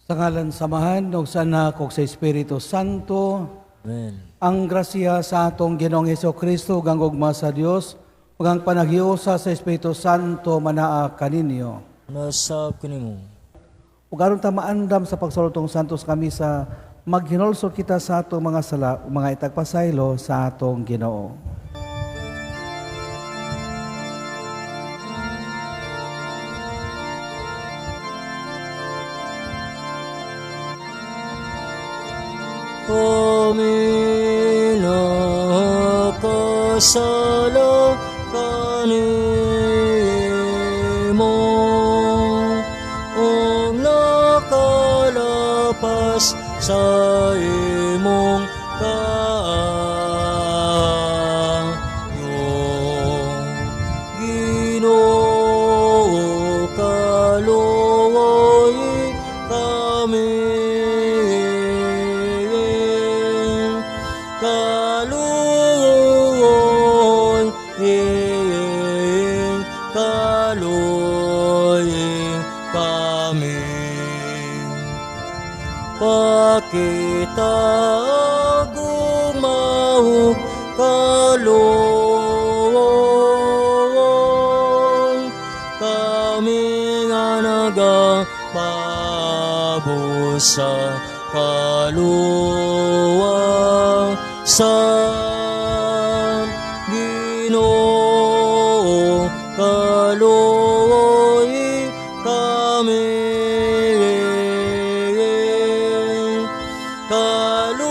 Sa ngalan sa Amahan, ug sa Anak, ug sa Espiritu Santo. Amen. Ang grasya sa atong Ginoong Hesus Kristo, ug ang gugma sa Dios, ug ang panaghiusa sa Espiritu Santo manaa kaninyo. Nasab kanimo. Ug aron ta maandam sa pagsulod santo sa misa, maghinulsol kita sa atong mga sala ug mga itagpasaylo sa atong Ginoo. Kami nakasala kanimo ug nakalapas sa imong kaayo. Ginoo, kaluoy kami. Kaluoy, kaluoy kami. Pakita gugma ug kaluoy, kami nga nagapabos sa kaluwasan. Ginoo, kaluoy kami. Kaluoy,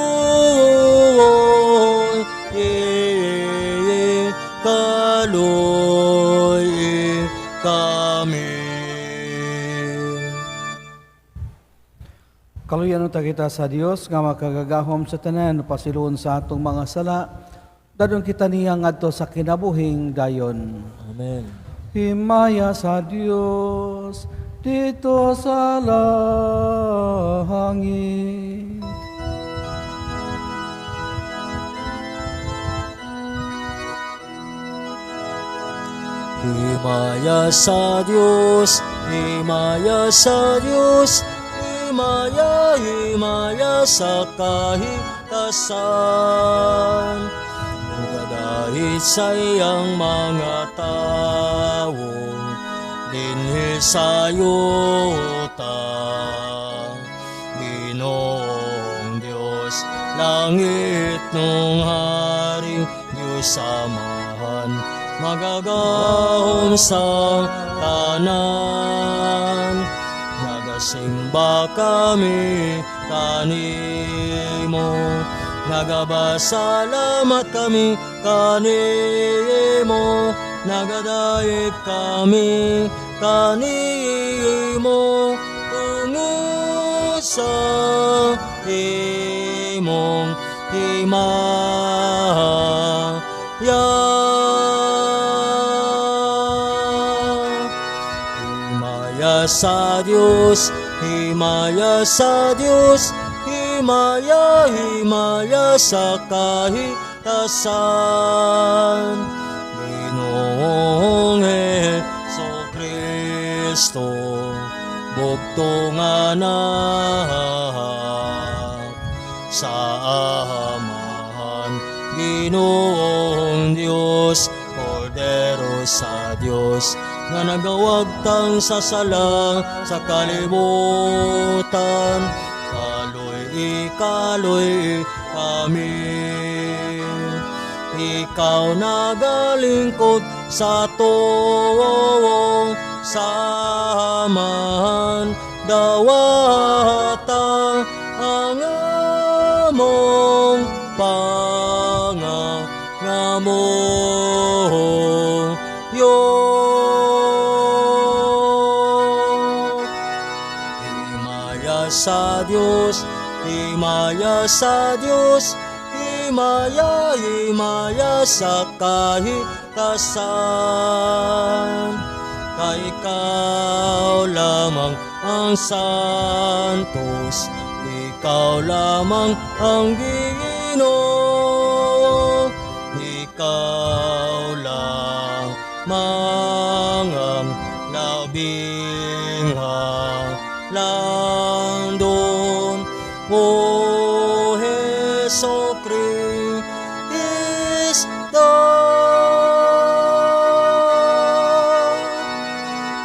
kaluoy kami. Kaluyan ta kita sa Dios nga makagagahom sa tanan, pasiluon sa atong mga sala, dadon kita niya ngadto sa kinabuhing dayon. Amen. Himaya sa Dios didto sa langit. Himaya sa Dios, himaya sa Dios, himaya, himaya sa kahitasan. Ug sa iyang mga tawo dinhi sa yuta. Ginoong Dios, langit nung hari, Diyos Amahan, magagahom sa tanan. Nagasimba kami kanimo, nagabasalamat kami kanimo, nagadayeg kami kanimo, tungod sa imong himaya. Himaya sa Dios, himaya sa Dios, himaya, himaya sa kahitasan. Ginoong Heso Kristo, bugtong anak sa Amahan, Ginoong Dios, Kordero sa Dios, nga nagawagtang sa sala sa kalibutan. Kaloy, kaloy kami. Ikaw nagalingkod sa tuong sa Amahan, dawata ang among pangangamoyo. Himaya sa Dios, himaya sa Dios, himaya, himaya sa kahitasan. Kay ikaw lamang ang santos, ikaw lamang ang Ginoo, ikaw lamang ang labing halaga. Malandon, O Heso Kristo.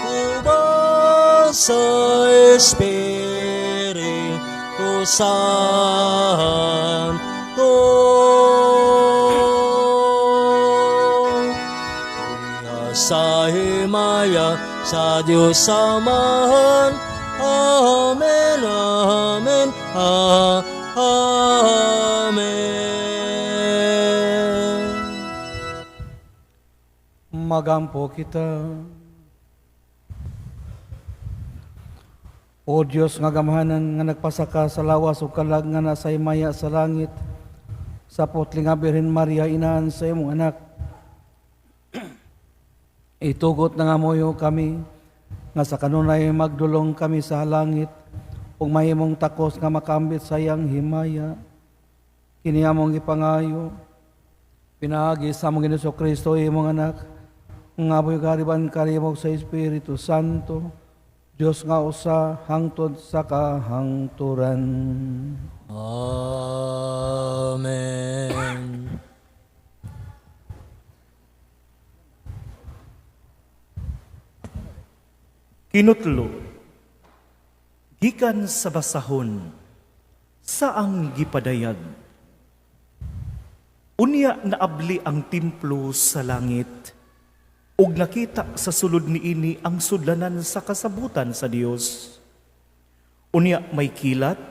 Uban sa Espiritu Santo. Diha sa himaya sa Diyos Amahan. Amen, Amen, Amen. Magampo kita. O Dios nga gamhanan nga nagpasaka sa lawas ug kalag nga nasa himaya sa langit, sa putli nga Birhen Maria inahan sa imong anak, itugot na nga moyo kami nga sa kanunay magdulong kami sa langit ug mahimong takos nga makambit sa iyang himaya. Kini among gipangayo pinaagi sa among Ginoong Kristo imong anak nga buhi kariban kanimo sa Espiritu Santo, Dios nga usa hangtod sa kahangturan. Amen. Kinutlo, gikan sa basahon, saang gipadayag. Unya naabli ang templo sa langit, ug nakita sa sulod niini ang sudlanan sa kasabutan sa Dios. Unya may kilat,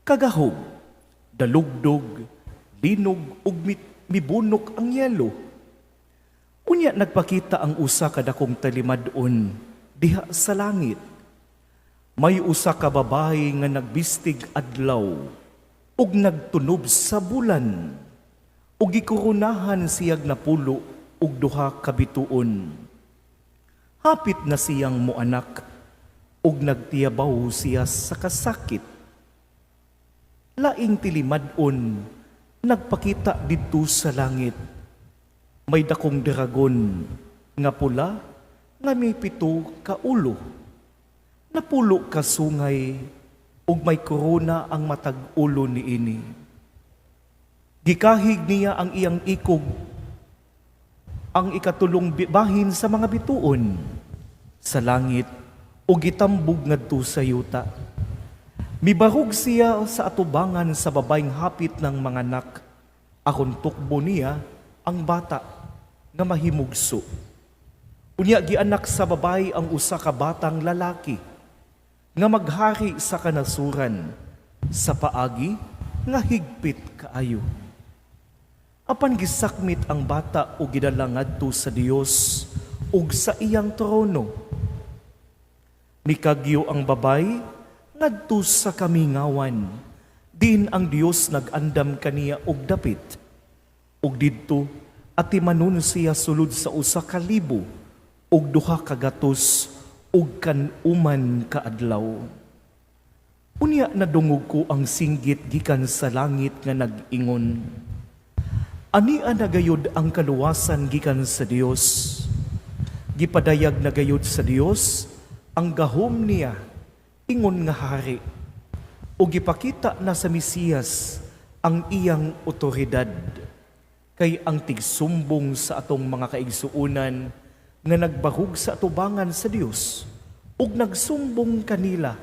kagahog, dalugdog, linog ug mibunok ang yelo. Unya nagpakita ang usa ka dakong talimad-on diha sa langit. May usa ka babayi nga nagbistig adlaw ug nagtunob sa bulan ug gikoronahan siyag napulo ug duha ka bituon. Hapit na siyang moanak ug nagtiyabaw siya sa kasakit. Laing tilimad-on nagpakita didto sa langit. May dakong dragon nga pula nga may 7 ka ulo, 10 ka sungay ug may korona ang matag ulo niini. Gikahig niya ang iyang ikog, ang ikatulong bahin sa mga bituon sa langit ug gitambog ngadto sa yuta. Mibarog siya sa atubangan sa babayng hapit ng manganak, aron tukbo niya ang bata nga mahimugso. Unya gianak sa babay ang usa ka batang lalaki nga maghari sa kanasuran sa paagi nga higpit kaayo. Apan gisakmit ang bata ug gidala ngadto sa Dios ug sa iyang trono. Mikagyo ang babay ngadto sa kamingawan, diin ang Dios nag-andam kaniya og dapit. Ug didto atimanon siya sulod sa 1,200 ug kan-uman ka adlaw. Unya nadungog ko ang singgit gikan sa langit nga nag-ingon, Ania na gayud ang kaluwasan gikan sa Dios. Gipadayag na gayud sa Dios ang gahom niya ingon nga hari, ug gipakita na sa Mesiyas ang iyang otoridad. Kay ang tigsumbong sa atong mga kaigsuonan nga nagbarug sa atubangan sa Dios ug nagsumbong kanila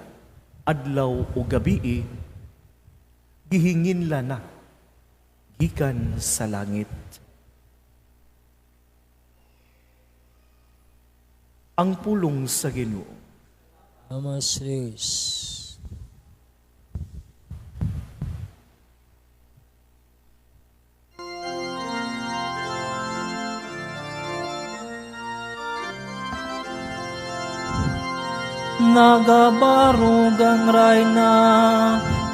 adlaw o gabii, gihinginla na gikan sa langit. Ang pulong sa Ginoo. Ama sa Diyos. Nagabarog ang rayna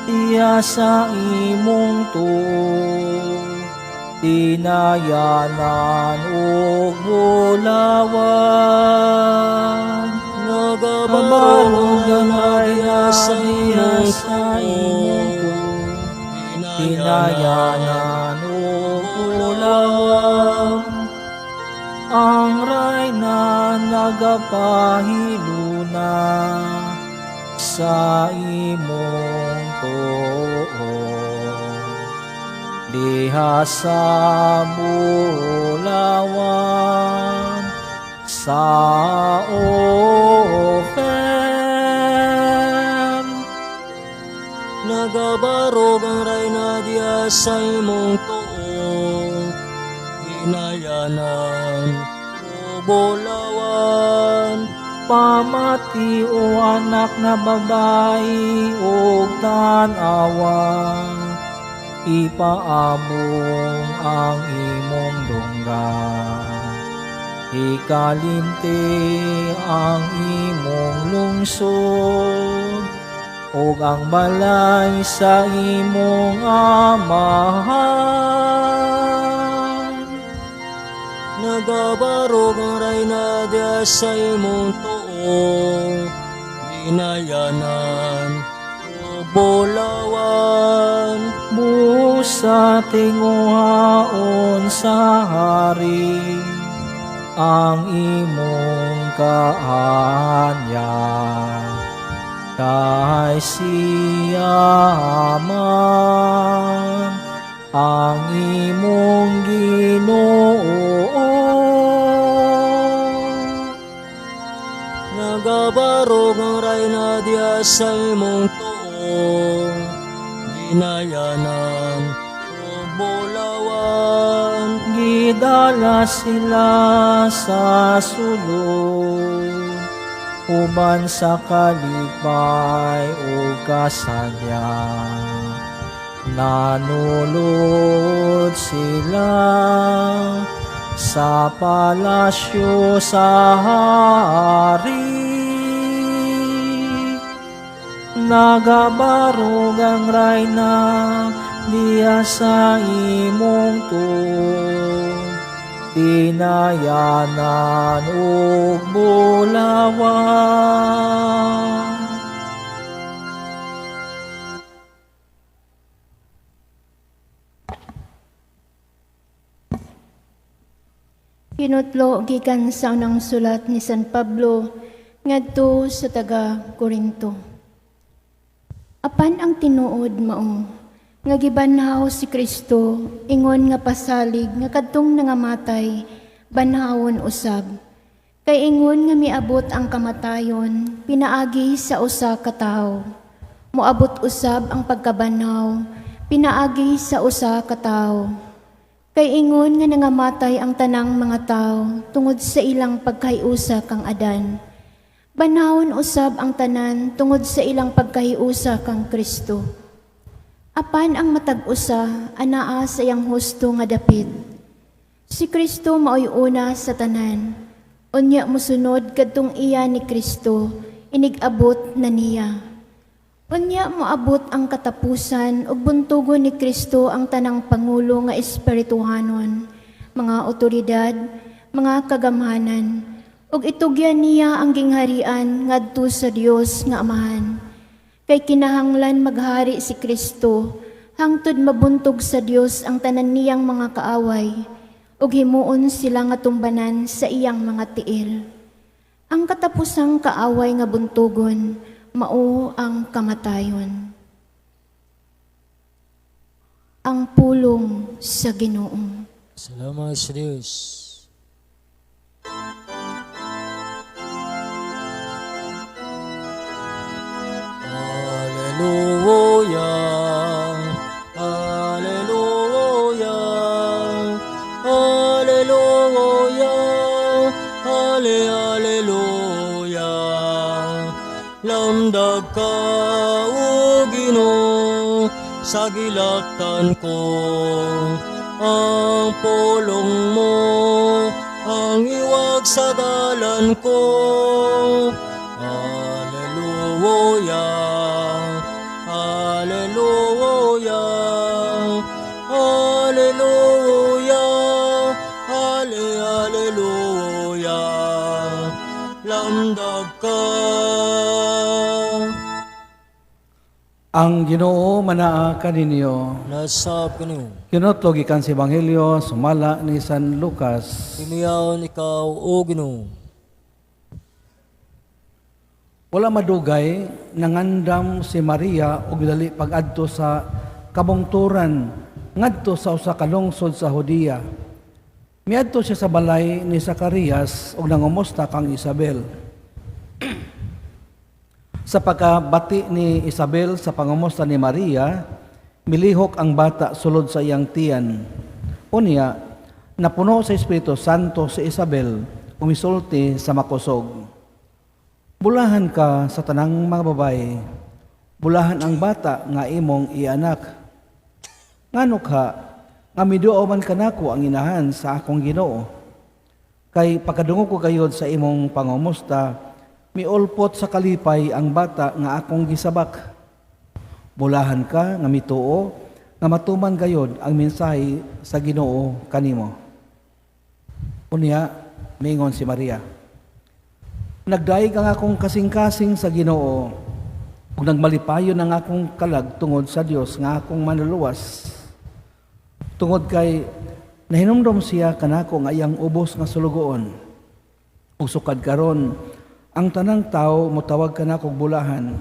iya sa imong tuo, tinayanan ug bulawan. Nagabarog ang rayna iya sa imong tuo, tinayanan ug bulawan. Ang rayna nagapahiluna sa imong tuo, diha sa bulawan sa Ophel. Nagabarog ang rayna diya sa imong tuo, Ginayanan ug bulawan. Pamati, o anak na babae, ug tan-awa, ipaamong ang imong dungga. Ikalimti ang imong lungsod ug ang balay sa imong amahan. Nagabarog ang rayna diya sa imong tuo, Ginayanan ug bulawan. Busa tinguhaon sa hari ang imong kaanyag, kay siya man ang imong Ginoo. Nagabarog ang rayna diya sa imong tuo, Ginayanan ug bulawan. Gidala sila sa sulod uban sa kalipay ug kasanya. Nanulod sila sa palasyo sa hari. Nagabarog ang rayna diya sa imong tuo, Dinayanan ug bulawan. Hinutlo gikan sa unang sulat ni San Pablo ngadto sa taga Korinto. Apan ang tinuod mao nga gibanhaw si Kristo ingon nga pasalig nga kadtong nangamatay banhawon usab. Kay ingon nga miabot ang kamatayon pinaagi sa usa ka tawo, moabot usab ang pagkabanhaw pinaagi sa usa ka tawo. Kay ingon nga nangamatay ang tanang mga tawo tungod sa ilang pagkahiusa kang Adan, banhawon usab ang tanan tungod sa ilang pagkahiusa kang Kristo. Apan ang matag usa anaa sa iyang husto nga dapit. Si Kristo maoy una sa tanan. Unya mosunod kadtong iya ni Kristo, inig-abot na niya. Unya moabot ang katapusan ug buntugon ni Kristo ang tanang pangulo nga espirituhanon, mga otoridad, mga kagamhanan, ug itugyan niya ang gingharian ngadto sa Dios nga Amahan. Kay kinahanglan maghari si Kristo hangtod mabuntog sa Dios ang tanan niyang mga kaaway ug himuon sila nga tumbanan sa iyang mga tiil. Ang katapusang kaaway nga buntugon mao ang kamatayon. Ang pulong sa Ginoo. Salamat sa Diyos. Alleluia, Alleluia, Alleluia, Ale, Alleluia. Lamdag ka, O Ginoo, sa gilaktan ko. Ang pulong mo, ang iwag sa dalan ko. Alleluia, Alleluia, Alleluia, Ale, Alleluia. Lamdag ka. Ang Ginoo manaa kaninyo. Nasab kaniyo. Kinutlo gikan sa Ebanghelyo sumala ni San Lucas. Himiyaon ikaw, O Ginoo. Wala madugay, nangandam si Maria og dali pag-adto sa kabungturan ngadto sa usa ka lungsod sa Judea. Miadto siya sa balay ni Zacarias ug nangumusta kang Isabel. Sa pagkabati ni Isabel sa pangumusta ni Maria, milihok ang bata sulod sa iyang tiyan. Unya, napuno sa Espiritu Santo si Isabel, ug misulti sa makusog. "Bulahan ka sa tanang mga babae, bulahan ang bata nga imong ianak. Ngano ka, nga miduaw man kanako ang inahan sa akong Ginoo? Kay pagkadungog ko gayod sa imong pangumusta, miulpot sa kalipay ang bata nga akong gisabak. Bulahan ka nga mituo, nga matuman gayod ang mensahe sa Ginoo kanimo." Unya, mingon si Maria, "Nagdayeg ang akong kasing-kasing sa Ginoo, ug nagmalipayon ang akong kalag tungod sa Dios nga akong manluluwas. Tungod kay nahinumdom siya kanako nga iyang ubos nga sulugoon. Ug sukad karon ang tanang tawo motawag kanako og bulahan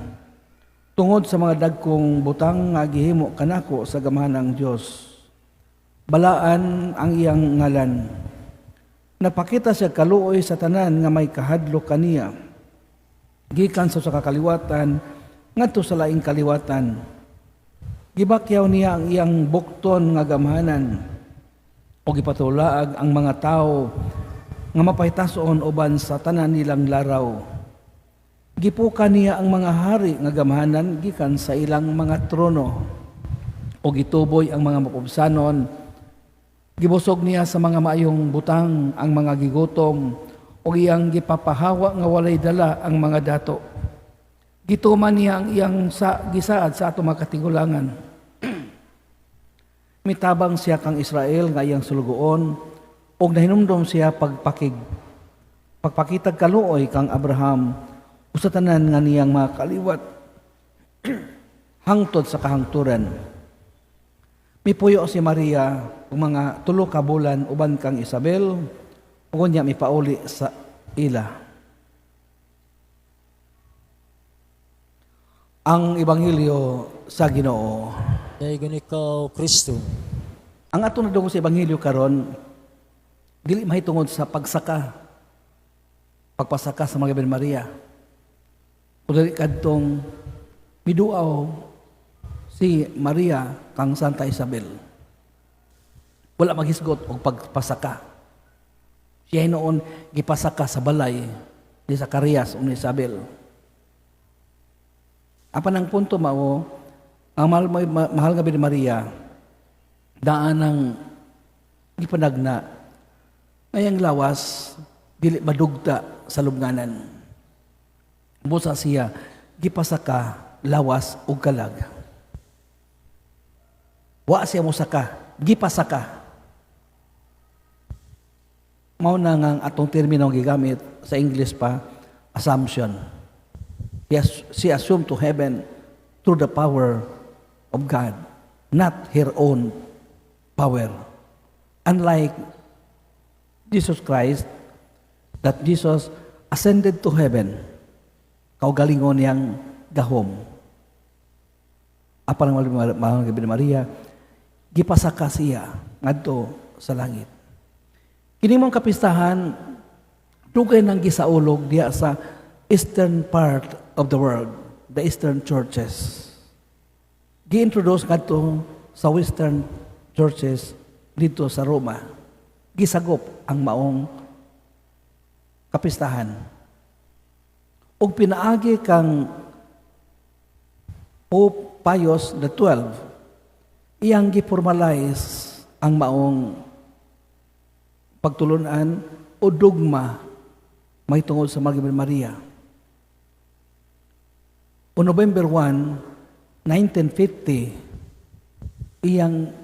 tungod sa mga dagkong butang nga gihimo kanako sa gamhanang Dios. Balaan ang iyang ngalan. Nagpakita siya kaluoy sa tanan nga may kahadlok kaniya, gikan sa usa ka kaliwatan ngadto sa laing kaliwatan. Gibakyaw niya ang iyang bukton nga gamhanan ug gipatulaag ang mga tawo nga mapahitason uban sa tanan nilang laraw. Gipuka niya ang mga hari nga gamhanan gikan sa ilang mga trono ug gituboy ang mga mapubsanon. Gibusog niya sa mga maayong butang ang mga gigutom ug iyang gipapahawa nga walay dala ang mga dato. Gituman niya ang iyang sa gisaad sa atong mga katigulangan. Mitabang siya kang Israel nga iyang sulugoon ug nahinumdom siya pagpakitag kaluoy kang Abraham ug sa tanan nga niyang mga kaliwat hangtod sa kahangturan." Mipuyo si Maria og mga 3 ka bulan uban kang Isabel ug unya mipauli sa ila. Ang Ebanghelyo sa Ginoo. Dayon ikaw, Kristo. Ang ato nadungog sa Ebanghelyo karon dili mahitungod sa pagpasaka sa mga Maria. Kundi kadtong miduaw si Maria kang Santa Isabel. Wala maghisgot og pagpasaka. Siya noon gipasaka sa balay ni Zacarias o ni Isabel. Apan ang punto mao, ang mahal, mahal nga Birhen Maria, daan ang gipanagna ngayang lawas dili madugta sa lubnganan. Busa siya gipasaka lawas ug kalag. Wa siya mosaka, gipasaka. Mao na nga ang atong termino gigamit sa English pa, assumption. She assumed to heaven through the power of God, not her own power. Unlike Jesus Christ, that Jesus ascended to heaven, kaugalingon niyang gahom. Apan ang mahal nga Maria, gipasaka siya ngadto sa langit. Kini mong kapistahan, dugay nang gisaulog diya sa eastern part of the world, the eastern churches. Gi-introduce ngadto sa western churches dito sa Roma. Gisagop ang maong kapistahan. Ug pinaagi kang Pope Pius XII, iyang giformalize ang maong pagtulunan o dogma mahitungod sa Margaret Maria. O November 1, 1950, iyang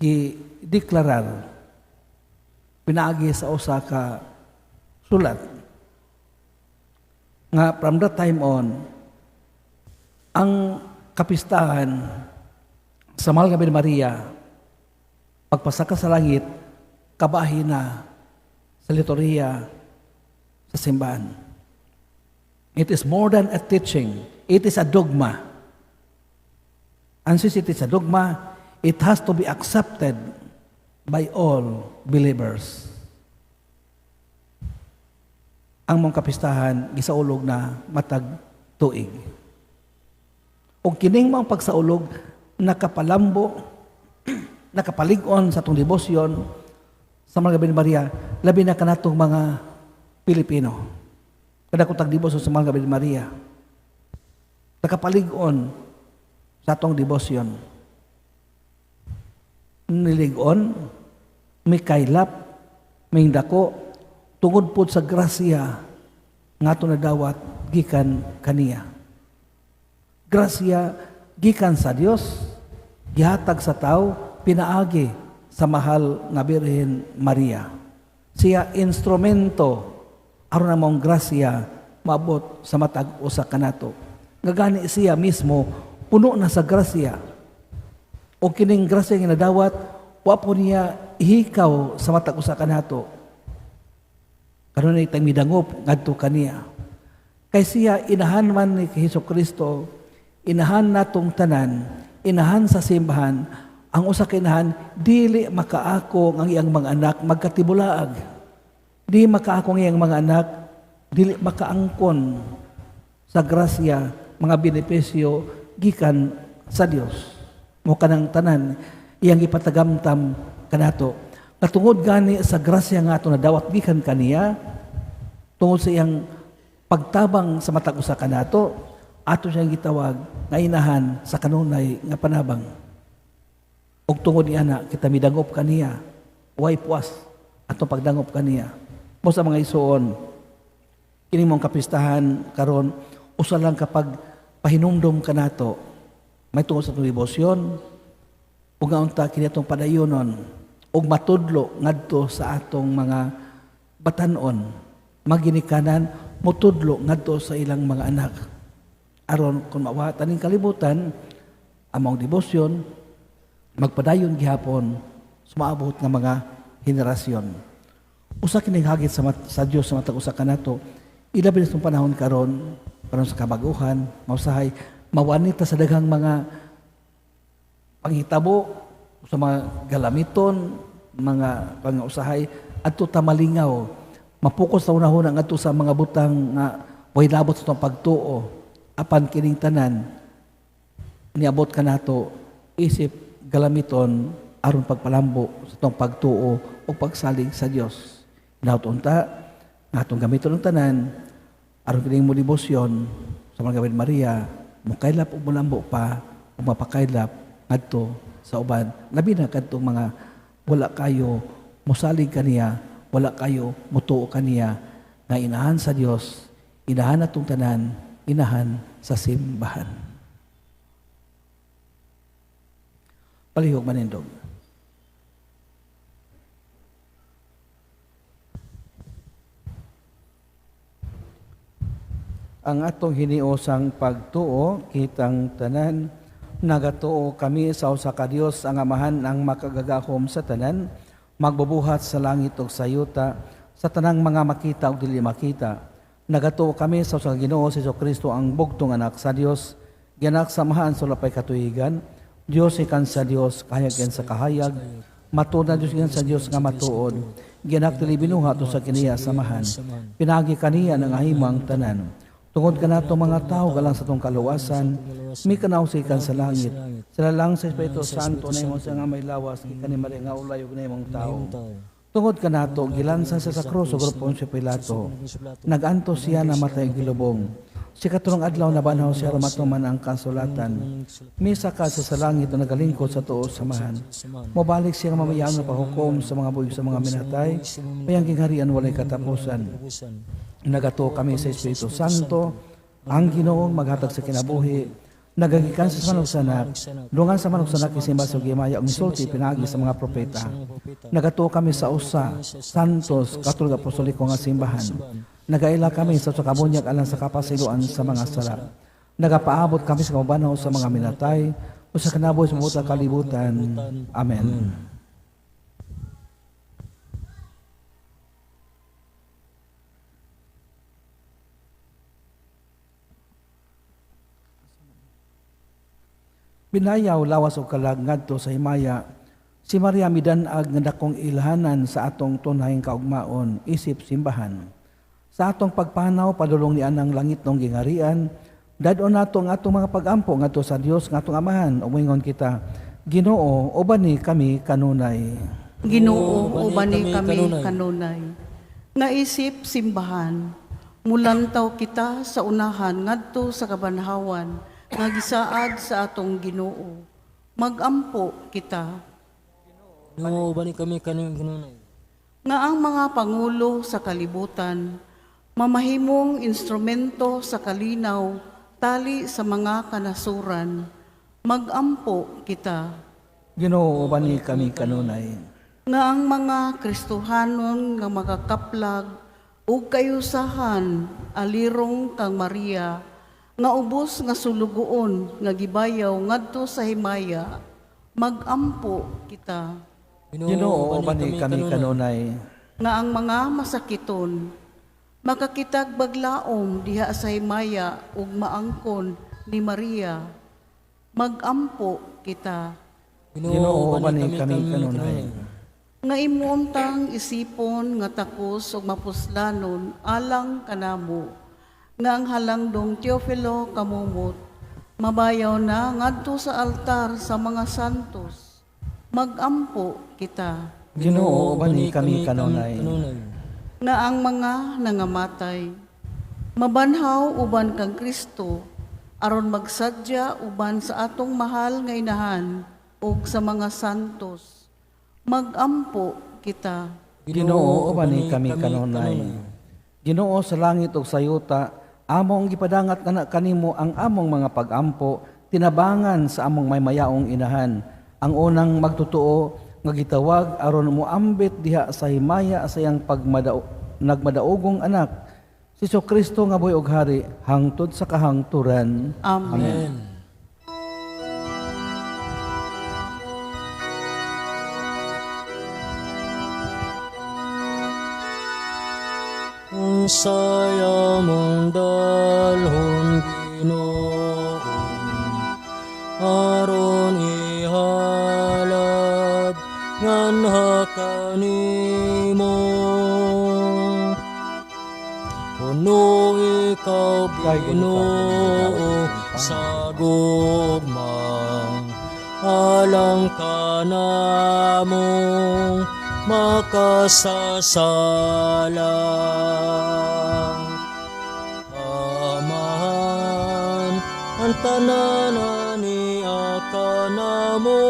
gideklarar pinaagi sa usa ka sulat nga from that time on ang kapistahan sa Mahal nga Birhen Maria, pagpasaka sa langit, kabahin na sa liturhiya sa simbahan. It is more than a teaching. It is a dogma. And since it is a dogma, it has to be accepted by all believers. Ang maong kapistahan gisaulog na matag tuig. Ug kining maong pagsaulog nakapalambo, nakapalig-on sa atong debosyon sa Mahal nga Birhen Maria, labi na kanatong mga Pilipino. Kada kung tagdebosyon sa Mahal nga Birhen Maria, nakapalig-on sa atong debosyon. Nilig-on, mikaylap, mingdako, tungod pod sa grasya nga ato nadawat gikan kaniya. Grasya gikan sa Dios, gihatag sa tao, pinaagi sa Mahal nga Birhen Maria. Siya instrumento aron ang maong grasya maabot sa matag usa kanato. Gagani siya mismo puno na sa grasya. O kining grasya nga nadawat, wa po niya ihikaw sa matag usa kanato. Kanunay tang midangop ngadto kaniya. Kay siya inahan man ni Hesus Kristo, inahan natong tanan, inahan sa simbahan, ang usa ka inahan dili makaako ang iyang mga anak magkatibulaag. Di makaako ang iyang mga anak dili makaangkon sa grasya, mga benepisyo gikan sa Dios. Mo kanang tanan iyang ipatagamtam kanato. Katungod gani sa grasya nga ato nadawat gikan kaniya, tungod sa iyang pagtabang sa matag usa kanato, ato siyang gitawag nga inahan sa kanunay nga panabang. Ug tungod niana kita midangop kaniya, way puas atong pagdangop kaniya. Mo sa mga isuon, kini mong kapistahan karon usa lang kapag pahinumdom kanato may tungod sa atong debosyon ug nga unta kini atong padayonon ug matudlo ngadto sa atong mga batan-on, maginikanan motudlo ngadto sa ilang mga anak aron kung mawatan ning kalibutan, ang maong debosyon magpadayon gihapon sumaabot nga mga henerasyon. Usa kini hagit sa Dios sa matag usa kanato, ilabi na sa panahon karon, karon sa kabaguhan, mausahay mawanita sa daghang mga panghitabo, sa mga galamiton, mga pangausahay adto ta malingaw, mapukos sa unahuna ngadto sa mga butang nga way labot sa atong pagtuo. Apan kining tanan niabot kanato isip galamiton aron pagpalambo sa atong pagtuo o pagsalig sa Dios. Hinaut unta nga atong gamiton ang tanan aron kining mo debosyon sa mga Birhen Maria mokaylap ug molambo pa ug mapakaylap ngadto sa uban, labi na kadtong mga wala kayo mosalig kaniya, wala kayo motuo kaniya nga inahan sa Dios, inahan atong tanan, inahan sa simbahan. Palihog manindog. Ang atong hiniosang pagtuo, kitang tanan, nagatuo kami sa usa ka Dios, ang Amahan, ang makagagahom sa tanan, magbubuhat sa langit ug sa yuta, sa tanang mga makita ug dili makita. Nagatuo kami sa usa ka Ginoo, si Kristo, ang bugtong anak sa Dios, gianak sa Amahan sa lapay katuigan, Dios ikan sa Dios, kahayag sa kahayag, matuod na Dios ikan sa Dios nga matuod, gianak dili binuhat sa kiniya samahan, pinagi kaniya ng ahimang tanan. Tungod kanato mga tao galang sa tong kaluwasan, mikanaw sa ikan sa langit. Sila lang sa Espiritu Santo na imong siya nga may lawas, gikan ni Maria nga ulay ug na imong tao. Tungod kanato gilansan siya sa krus ug Poncio Pilato. Nagantos siya na matay gilubong. Sa ikatulong adlaw nabanhaw siya aron matuman ang kasulatan. Misaka siya sa langit na nagalingkod sa tuo samahan. Mobalik siya nga mamayang nga paghukom sa mga buhi sa mga minatay, mayang gingharian walay katapusan. Nagatuo kami sa Espiritu Santo, ang Ginoong maghatag sa kinabuhi, nagagikan sa manugsanak, dungan sa manugsanak isimba sa gimaya ang misulti pinaagi sa mga propeta. Nagatuo kami sa usa, Santos, Katoliko Apostoliko nga simbahan. Nagaila kami sa usa ka bunyag alang sa kapasiluan sa mga sala. Nagapaabot kami sa kamubanaw sa mga minatay, o sa kinabuhi sa mabuta kalibutan. Amen. Binayaw lawas ug kalag ngadto sa himaya. Si Maria midan-ag nga dakong ilhanan sa atong tunhayng kaugmaon isip simbahan. Sa atong pagpanaw padulong ni anang langitnong gingharian, dad-on nato ang atong mga pagampo ngadto sa Dios nga atong Amahan ug moingon kita, Ginoo, ubani kami kanunay. Ginoo, ubani kami kanunay. Nga isip simbahan, mulantaw kita sa unahan ngadto sa kabanhawan nga gisaad sa atong Ginoo. Magampo kita. Ginoo, ubani kami kanunay. Nga ang mga pangulo sa kalibutan mamahimong instrumento sa kalinaw tali sa mga kanasuran. Magampo kita. Ginoo, ubani kami kanunay. Nga ang mga Kristohanon nga makakaplag ug kayusahan alirong kang Maria nga ubos nga sulugoon nga gibayaw ngadto sa himaya, magampo kita. Ginoo, ubani kami kanunay. Nga ang mga masakiton makakitag baglaom diha sa himaya ug maangkon ni Maria, magampo kita. Ginoo, ubani kami kanunay. Nga imuuntang isipon nga takos ug mapuslanon alang kanamo, nga ang halangdong Teofilo kamumot mabayaw na ngadto sa altar sa mga santos, magampo kita. Ginoo, ubani kami kanunay. Nga ang mga nangamatay mabanhaw uban kang Kristo aron magsadya uban sa atong mahal nga inahan ug sa mga santos, magampo kita. Ginoo, ubani kami kanunay. Ginoo sa langit ug sa yuta, among gipadangat kana kanimo ang among mga pagampo, tinabangan sa among maymayaong inahan. Ang unang magtotoo nga gitawag aron moambit diha sa himaya sa iyang nagmadaogong anak, si Kristo nga buhi og hari hangtod sa kahangturan. Amen. Amen. Unsay among dalhon, Ginoo, aron ihalad nganha kanimo? Puno ikaw, Ginoo, sa gugma alang kanamong makasasala. Amahan ang tanan niya kanamo,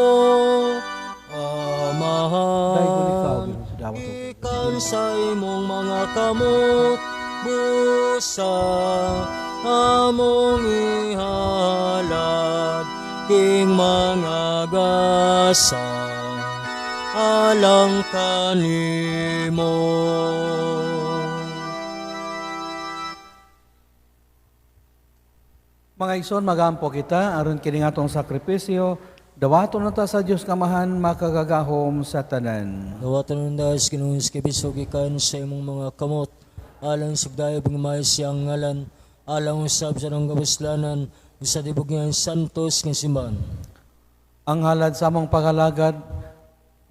Amahan ikan sa imong mga kamot, busa among ihalad king mga gasa alang kanimo. Mga igsoon, magampo kita aron kini nga atong sakripisyo dawaton na ta sa Dios Kamahan makagagahom sa tanan. Dawatan ng dahil Ginoong Kristo gikan sa imong mga kamot alang sa dayab nga may siyang ngalan, alang usab sa nang kabuslanan sa tibok nga santos nga simbahan. Ang halad sa among pagalagad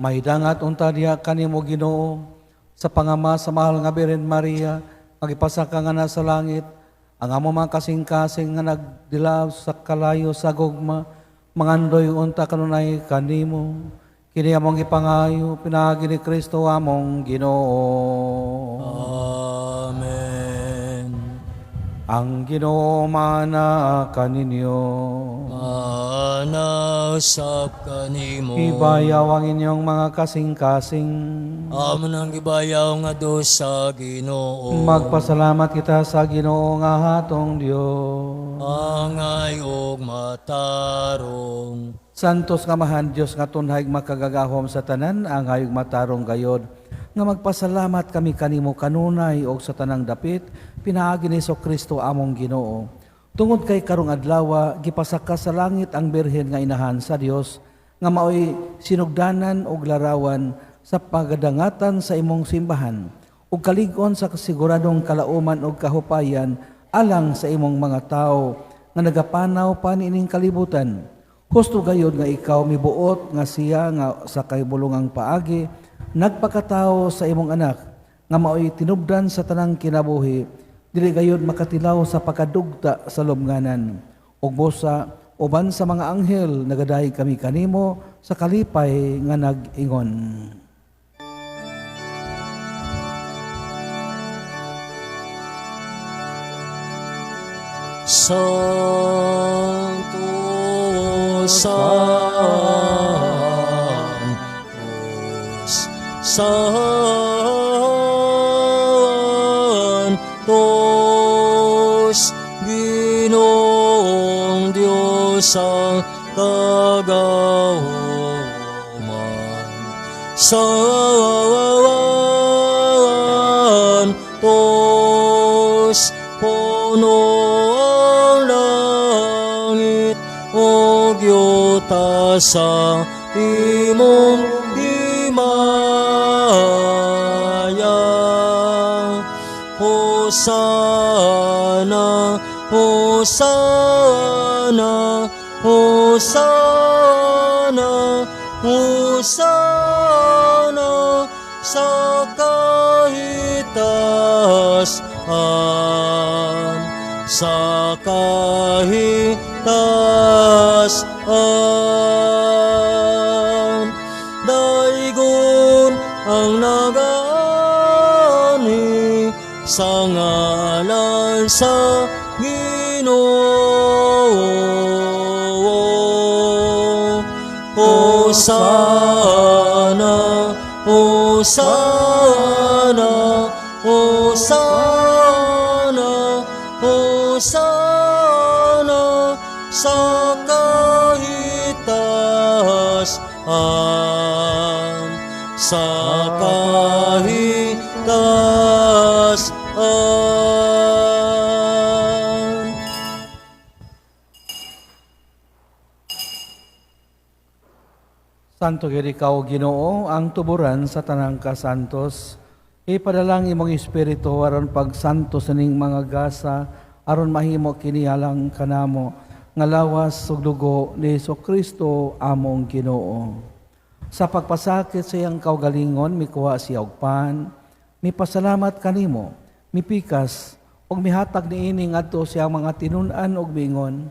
mahidangat unta diha kanimo, Ginoo, sa pangama sa mahal nga Birhen Maria nga gipasaka nga nasa langit. Ang among mga kasing-kasing nga nagdilaw sa kalayo sa gugma mangandoy unta kanunay kanimo. Kini among gipangayo pinaagi ni Kristo among Ginoo. Amen. Ang Ginoo mana kaninyo. Manasap kanimo. Ibayaw ang inyong mga kasing-kasing. Amo nang gibayaw nga do sa Ginoo. Magpasalamat kita sa Ginoo nga hatong Dios. Angay og matarong. Santos nga Amahan Dios nga tunhay makagagahom sa tanan, ang hayog matarong gayod nga magpasalamat kami kanimo kanunay og sa tanang dapit pinaagi ni Kristo among Ginoo. Tungod kay karong adlaw gipasaka sa langit ang birhen nga inahan sa Dios nga maoy sinugdanan og larawan sa pagadangatan sa imong simbahan ug kalig-on sa kasiguradong kalauman ug kahupayan alang sa imong mga tawo nga nagapanaw pa niining kalibutan. Husto gayud nga ikaw mibuot nga siya nga sa kahibulongang paagi nagpakatawo sa imong anak nga maoy tinubdan sa tanang kinabuhi, dili gayud makatilaw sa pagkadugta sa lubnganan. Ug busa uban sa mga anghel nagadayeg kami kanimo sa kalipay nga nag-ingon. Santo, Santos, Santos, Ginoong Diyos ang kagahuman. Santos, puno ang langit ug yuta sa imong himaya. Hosana, Hosana, Hosana, Hosana sa kahitaas-an, sa kahitaas-an. Daygon ang nagaanhi sa ngalan sa Ginoo. Hosana, Hosana, Hosana, Hosana sa kahitaas-an, sa kahitaas-an. Santo gyud ikaw, Ginoo, ang tuburan sa tanang kasantos. Ipadalang imong espiritu aron pagsanto sa ning mga gasa, aron mahimo kini alang kanamo nga lawas ug dugo ni Kristo among Ginoo. Sa pagpasakit sa iyang kaugalingon, mikuha siya og pan, mipasalamat kanimo, mipikas ug mihatag niini ngadto sa iyang mga tinun-an ug miingon,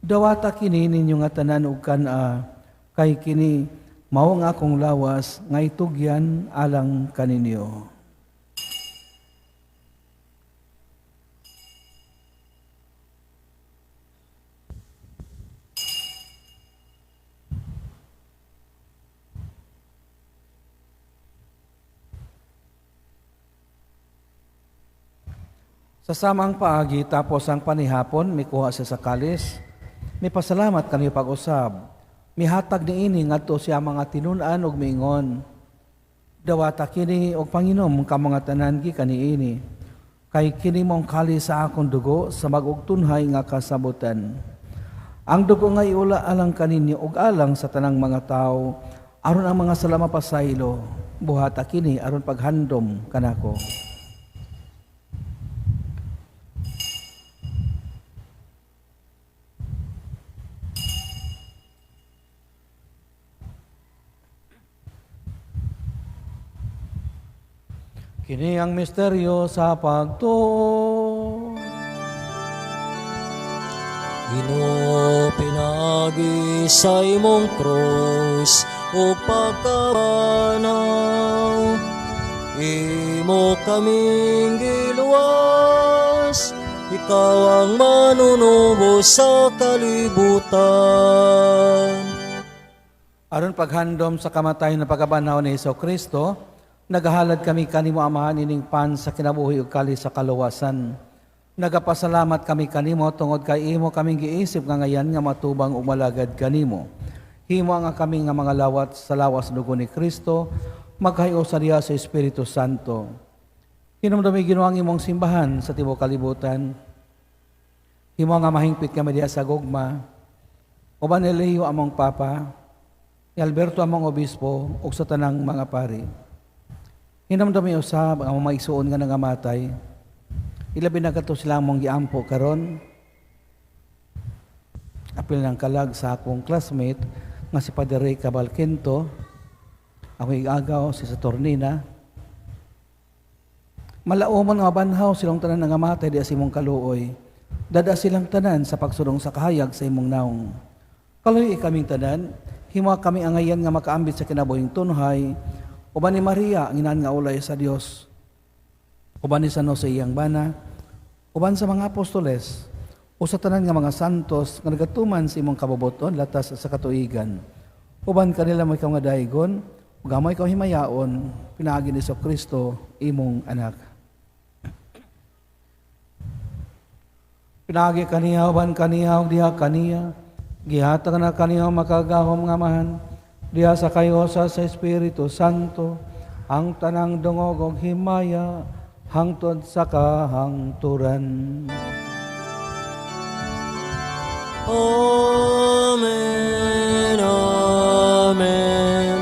"Dawata kini ninyo nga tanan ug kan-a, kay kini mao ang akong lawas nga itugyan alang kaninyo." Sa samang paagi tapos ang panihapon, mikuha siya sa kalis, mipasalamat kaniyo pag-usab, mihatag niini ngadto siya mga tinun-an ug miingon, "Dawata kini og panginom kamo nga tanan gikan niini, kay kini mong kalis sa akong dugo sa bag-ong tunhay nga kasabutan. Ang dugo nga iula alang kaninyo ug alang sa tanang mga tawo, aron ang mga sala mapasaylo. Buhata kini aron paghandom kanako." Kini ang misteryo sa pagtuo. Ginoo, pinaagi sa imong krus ug pagkabanhaw, imo kaming giluwas, ikaw ang manunubos sa kalibutan. Aron paghandom sa kamatayon na pagkabanhaw ni Hesus Kristo, nagahalad kami kanimo, Amahan, ining pan sa kinabuhi ug kalis sa kaluwasan. Nagapasalamat kami kanimo tungod kay imo kaming giisip nga ngayan nga matubang ug malagad kanimo. Himo nga kami nga mga lawat sa lawas dugo ni Kristo, maghayo sa diha sa Espiritu Santo. Hinumdumi, Ginoo, ang imong simbahan sa tibuok kalibutan. Himo nga mahingpit kami diha sa gugma. Uban ni Leo among Papa, ni Alberto among Obispo, ug sa tanang mga pari. Hinumdumi usab ang among mga igsuon nga nangamatay. Ilabi na kato sila among giampo karon. Apil ng kalag sa akong classmate nga si Padre Ray Cabalquinto, akong igagaw si Saturnina. Malaumon nga banhaw silang tanan nga matay di sa imong kaluoy. Dada silang tanan sa pagsulong sa kahayag sa imong naong. Kaluoy kaming tanan, himo kami angayan nga makaambit sa kinabuhing tunhay, uban ni Maria ang inaan nga ulay sa Dios. Uban ni San Jose iyang bana, uban sa mga apostoles, o sa tanan nga mga santos nga nagatuman sa imong kabubuton latas sa katuigan. Uban kanila mo ikaw nga daigon, ug amo ikaw himayaon, pinaagi ni Kristo imong anak. Pinaagi kaniya, uban kaniya, ug diha kaniya, gihatag na kaniya makagahom nga Amahan, diha sa kayusa sa Espiritu Santo, ang tanang dungog ug himaya, hangtod sa kahangturan. Amen, amen,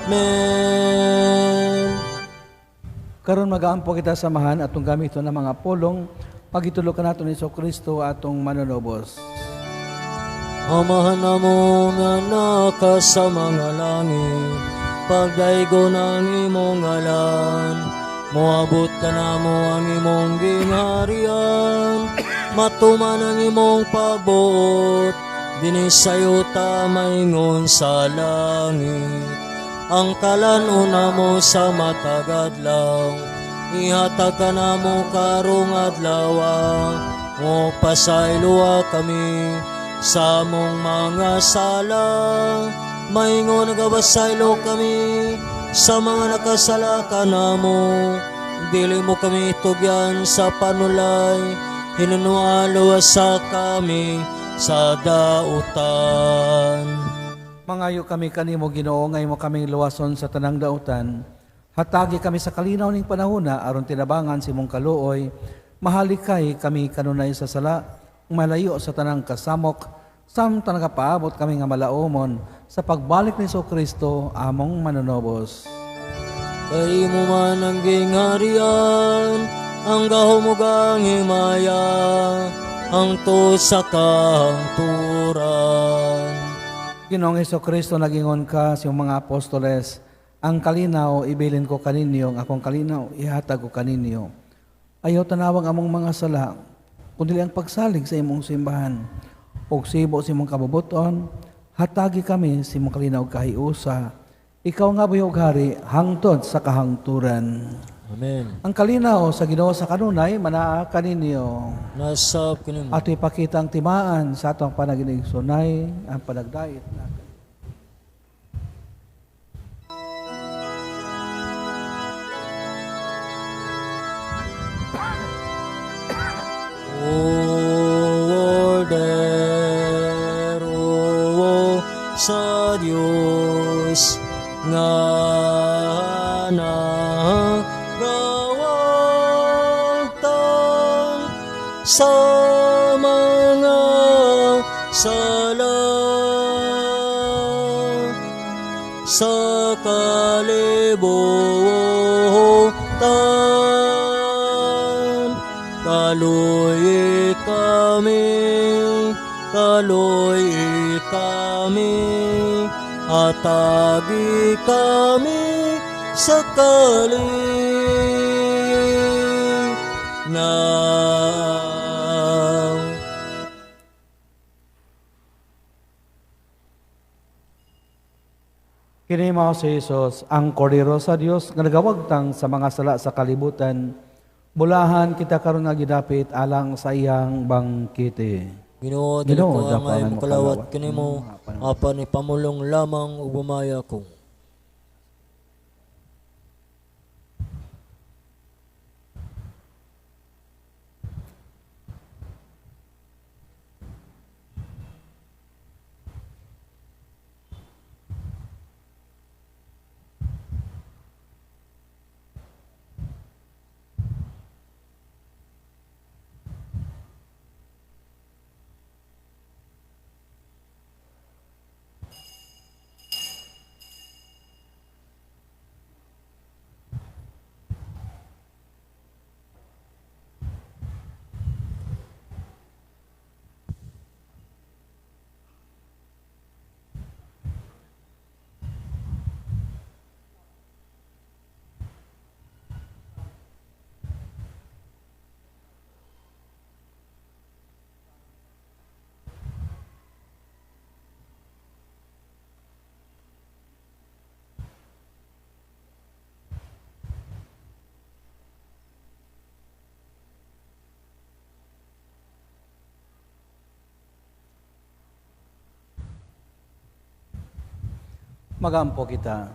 amen. Karon magaampo kita samahan atong gamiton ng mga pulong pagitulo kanato ni Kristo atong manunubos. Amahan namo nga naka sa mga langit, pagdaygon ang imong ngalan, moabot ka namo ang imong gingharian, matuman ang imong pagbuot, dinhi sa yuta maingon sa langit. Ang kalan-on namo sa matag adlaw, ihatag kanamo karong adlaw, o pasayloa kami sa among mga sala, maingon nagabasaylo kami sa mga nakasala kanamo. Dili mo kami tugyan sa panulay, hinunualo sa kami sa dautan. Mangayo kami kanimo Ginoo nga imo kaming luwason sa tanang dautan. Hatagi kami sa kalinaw ning panahona aron tinabangan sa imong kaluoy. Mahalikay kami kanunay sa sala, malayo sa tanang kasamok, samtang nagapaabot kami nga malaumon sa pagbalik ni Kristo among manunobos. Kay imo man ang gingharian, ang gahom ug ang himaya, hangtod sa kahangturan. Ginoong Kristo, nagingon ka sa iyong mga apostoles, ang kalinaw ibilin ko kaninyo, ang akong kalinaw ihatag ko kaninyo. Ayaw tanawang among mga sala, kundi ang pagsalig sa imong simbahan. Ug sibo sa imong kabubuton, hatagi kami sa imong kalinaw kahiusa. Ikaw nga buhi ug hari, hangtod sa kahangturan. Amen. Ang kalinaw sa Ginoo sa kanunay manaa kaninyo. Nasab kanimo. Ato ipakita ang timaan sa atong panaginig sunay ang panagdait natin. Ordero sa Dios nga nagawagtang sa mga sala sa kalibutan, kaluoy kami, kaluoy kami, atagi kami sa kalinaw. Kini mao si Jesus, ang kordero sa Dios nga nagawagtang sa mga sala sa kalibutan. Bulahan kita karon nga gidapit alang sa iyang bangkite. Ginoo, dili Ginoo, ko angay dapangan mokalawat mokalawat kanimo, apan ipamulong lamang ug bumaya ko. Magampo kita.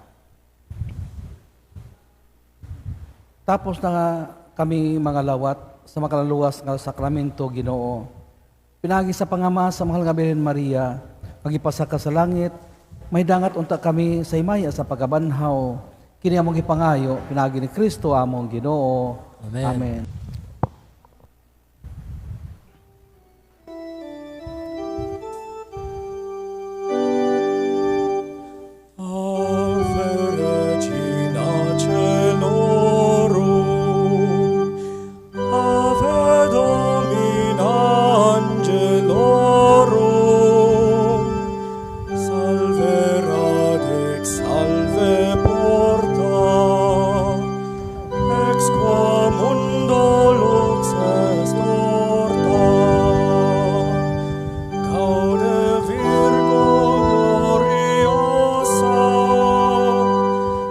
Tapos na nga kami mga lawat sa makalaluwas nga sakramento, Ginoo. Pinagi sa pangama sa mahal nga Birhen Maria, magipasa ka sa langit, may dangat unta kami sa himaya sa pagkabanhaw. Kini among gipangayo pinagi ni Kristo among Ginoo. Amen. Amen. Ave Regina Caelorum, Ave Domina Angelorum, Salve radix, salve porta, ex qua mundo lux est orta. Gaude Virgo gloriosa,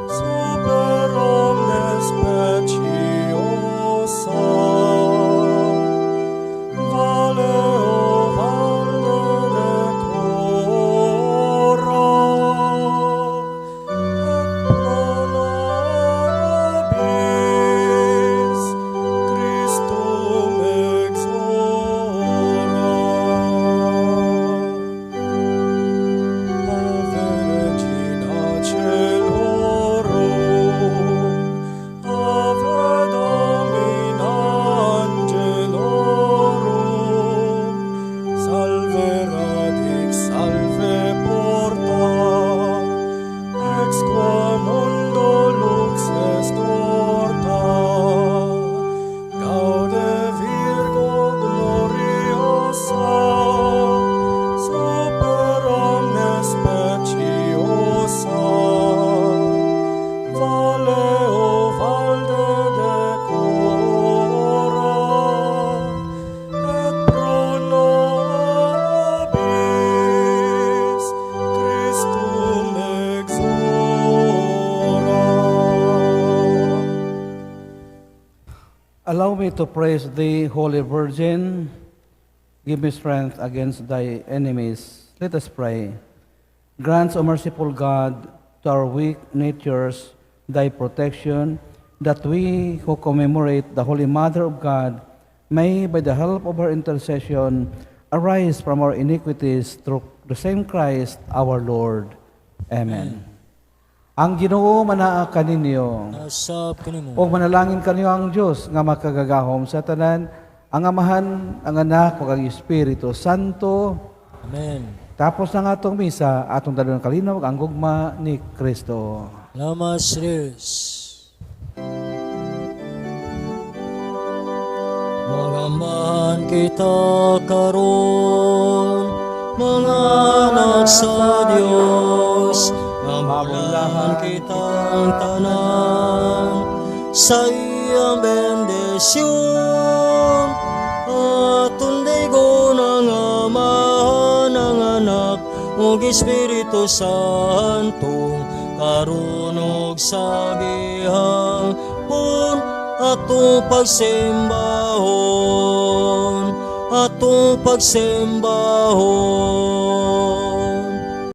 super omnes speciosa. Vale o valde decora, et pro nobis Christum exora. Ave Regina Caelorum, Ave Domina Angelorum, Salve radix, salve porta, ex qua mundo lux est orta. Gaude Virgo gloriosa, super omnes speciosa. Vale o valde decora, et pro nobis Christum exora. Allow me to praise thee, Holy Virgin. Give me strength against thy enemies. Let us pray. Grant, O merciful God, to our weak natures thy protection, that we who commemorate the Holy Mother of God may, by the help of her intercession, arise from our iniquities through the same Christ our Lord. Amen. Ang Ginoo manaa kaninyo. Nasab kanimo. O manalangin kaniyo ang Dios nga makagagahom sa tanan, ang Amahan, ang Anak, ug ang Espiritu Santo. Amen. Tapos na nga atong misa, atong dalon kalinaw ang gugma ni Kristo. Salamat sa Diyos. Mangambahan kita karon, mga anak sa Dios, mamulahan kitang tanan sa iyang bendisyon. Atong daygon ang Amahan, ang Anak, ug Espiritu Santo, karon ug sa gihapon, atong pagsimbahon, atong pagsimbahon.